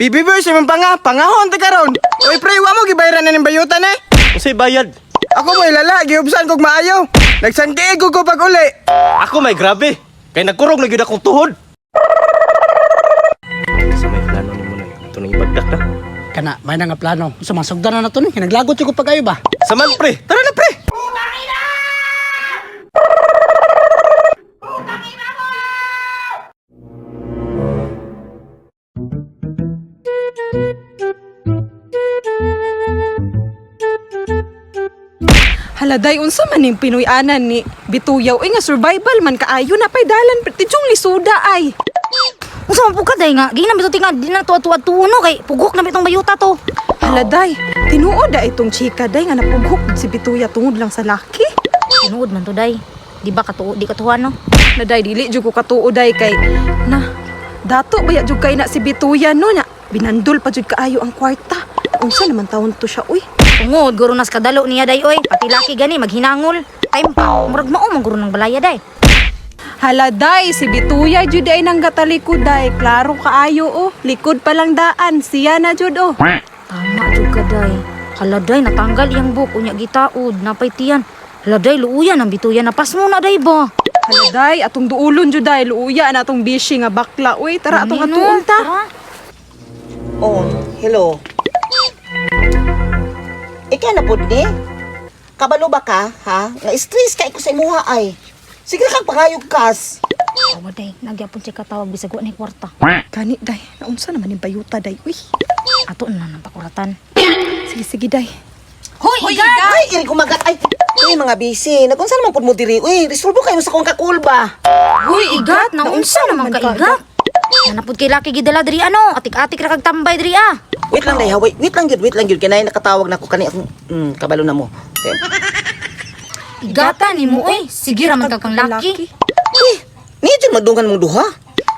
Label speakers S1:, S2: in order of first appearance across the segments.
S1: Bibi boy, sa imong panga, pangahon ta karon. Oy pre, wa mo gibayaran na ning bayutan eh.
S2: Unsay bayad?
S1: Ako mo'y lala, gihubsan kog maayo. Nagsangkiig ko ko pag uli.
S2: Ako may grabe. Kay nagkurog na gyud akong tuhod. Sa may plano nimo na ito nang ibagdak na.
S3: Kana, may na nga plano. Sa mga sugdan na nato ni, naglagot ko pag-ayo ba?
S2: Saman pre, tara na pre.
S4: Haladay unsa man ning Pinoy-anan ni Bituyaw ay nga survival man kaayo na pay dalan tidyong lisuda ay.
S5: Unsa man pud ka day nga? Ginan bitaw tinga di na tuwa-tuwa no kay pugok na bitong bayuta to.
S4: Haladay, tinuod da itong chika day nga napughok si Bituya tungod lang sa laki.
S5: Tinuod man to day. Di ba katuo di katuwa no?
S4: Naday dili jud ko katuo day kay na dato baya jud kay na si Bituya no nya binandol pa jud kaayo ang kwarta. Unsa naman taon to siya uy?
S5: Tungod guro nas kadalo niya day oy. Pati laki gani maghinangol. Time pa murag mao man guro ng balaya day.
S4: Haladay, si Bituya jud ay nang gatalikod day. Klaro kaayo oh. Likod pa lang daan, siya na jud oh.
S5: Tama jud ka day. Hala day natanggal iyang buhok unya gitaod napay tiyan. Hala day luuyan ang bituya na pas mo na day ba.
S4: Haladay, atong duulon jud day, luuya na atong bishi nga bakla uy. Tara atong
S5: Ano,
S4: atuon ta.
S5: Tara.
S6: Oh, hello. Ikaw na pud ni? Kabalo ba ka, ha? Nga stress kay ko sa imuha ay. Sige na kang pangayog kas.
S5: Awa day, nagyapon siya katawag bisag wa ni kwarta.
S4: Gani day, naunsa naman yung bayuta day uy.
S5: Ato na nang pakuratan.
S4: Sige sige day.
S5: Hoy, igat!
S6: Ay, iri kumagat ay. Uy, mga busy. Nagunsa naman pud mo diri? Uy, resolbo kayo sa akong kakulba.
S5: Hoy, igat! Naunsa naman ka igat? Nanapod kay laki gidala diri ano? Atik-atik ra kag tambay diri ah.
S6: Wait lang day, ha? Wait lang gyud, wait lang gyud. Kanay nakatawag na ko kani akong kabalo na mo. Okay.
S5: Igata ni mo oy. Sige ra man kag kang laki.
S6: Uy, niya jud madungan mong duha.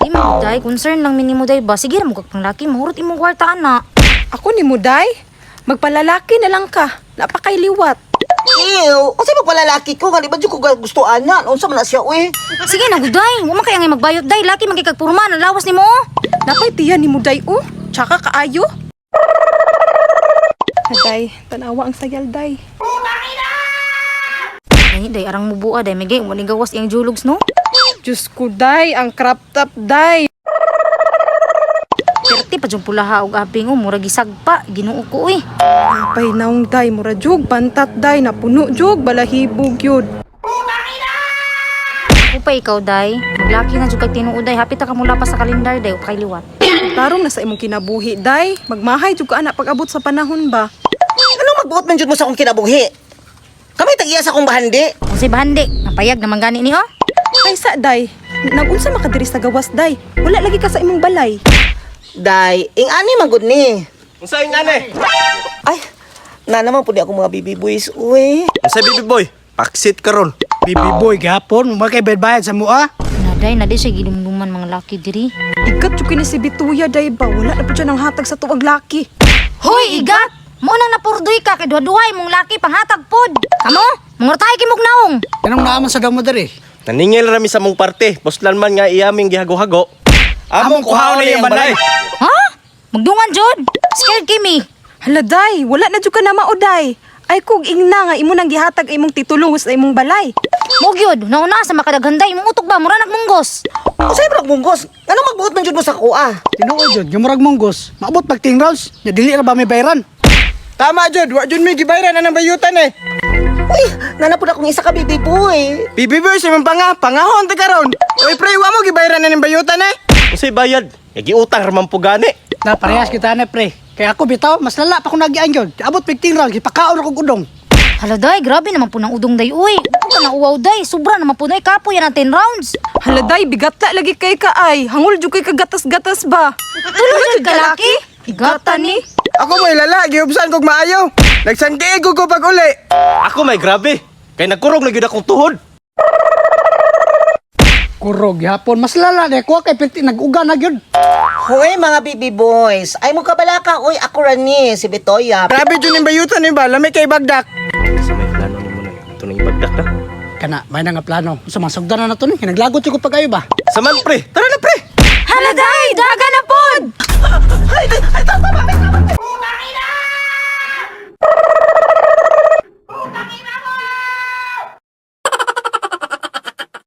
S5: Di man day, concern lang minimo day ba? Sige ra mo kag pang laki, mahurot imong kwarta ana.
S4: Ako ni mo day, magpalalaki na lang ka. Napakayliwat.
S6: Ew, unsa magpalalaki ko nga di ba jud ko gusto ana? Unsa man na siya uy?
S5: Sige na guday, wa man kay angay magbayot day, laki man kay kag purma ang lawas nimo. oh.
S4: Napay tiyan ni mo day oh. Tsaka kaayo. Aday, tanawa ang sayal day.
S5: Ay day arang mubuа day, may gay mo ni gawas iyang julugs no.
S4: Diyos ko day, ang crop top day.
S5: Perti pa jung pulaha og aping oh, murag gisagpa, Ginoo ko oy.
S4: Napay naong day, mura jug, pantat day, napuno jug, balahibog yun.
S5: Ako pa ikaw day, maglaki na jud kag tinuod day, hapit ta ka mula pa sa kalendar day, kay liwat.
S4: Tarong na sa imong kinabuhi day, magmahay jug ka anak pag-abot sa panahon ba.
S6: Anong magbuot man jud mo sa akong kinabuhi? Kami tag-iya sa akong bahandi.
S5: Unsay bahandi, napayag naman gani ni oh.
S4: Kaysa day, nagunsa makadiri sa gawas day, wala lagi ka sa imong balay.
S6: Day, ing ani man gud ni.
S2: Unsay ngani?
S6: Ay, na naman pud ako mga baby boys, uy.
S2: Unsay baby boy? Paksit karon.
S3: Bibi boy, gihapon, mo kay bayad sa mua.
S5: Naday, naday siya gilumluman mga laki diri.
S4: Igat jug kini si Bituya day ba, wala na po dyan ang hatag sa tuwag laki.
S5: Hoy, igat! Mo nang napurdoy ka kay duha-duhay mong laki panghatag pod. Kamo? Mangurtay kay mong naong.
S3: Anong naaman sa damo diri?
S2: Naningil rami sa mong parte, poslan man nga iyaming gihago-hago. Among kuhaon na iyang balay.
S5: Ha? Magdungan jud. Scared kimi.
S4: Hala day, wala na jud ka na mauday. Ay kog ingna nga imo nang gihatag imong titulo sa imong balay.
S5: Mo gyud, nauna sa makadaghanday imong utok ba mura nagmunggos.
S6: Unsay brag munggos? Anong magbuot man jud mo sa kuha?
S3: Tinuod jud, yung murag munggos, maabot pag 10 rounds, nya dili ra ba may bayaran?
S1: Tama jud, wa jud may gibayaran na ng bayutan eh.
S6: Uy, nana pud akong isa ka baby boy.
S1: Bibi boy, sa imong panga, pangahon ta karon. Oy pre, wa mo gibayaran na ning bayutan eh.
S2: Unsay bayad? Giutang ra man po gani.
S3: Na parehas kita na pre. Kaya ako bitaw, mas lala pa kung nagian jud. Abot pag 10 rounds, ipakaon ako og udong.
S5: Hala day, grabe naman po ng udong day uy. Huwag ka na uwaw day, sobra naman po day kapoy yan ang 10 rounds.
S4: Hala day, bigat la lagi kay ka ay. Hangol jud kay kagatas-gatas ba.
S5: Tulo jud ka laki.
S4: Igata ni.
S1: Ako mo'y lala, gihubsan kog maayo. Nagsangkiig ko pag uli.
S2: Ako may grabe. Kay nagkurog na gyud akong tuhod.
S3: Kurog gihapon, mas lala na ko kay perti nag-uga na gyud.
S6: Hoy, mga baby boys. Ay mo kabalaka, oy, ako ra ni si Bitoya.
S1: Grabe jud ning bayutan ni ba, lami kay bagdak.
S2: Sa may plano nimo na ito nang ibagdak na.
S3: Kana, may na nga plano. Sa mga sugdan na nato ni, naglagot ko pag-ayo ba?
S2: Saman pre, tara na pre.
S5: Hala day, daga na pod.
S6: Ay, ay,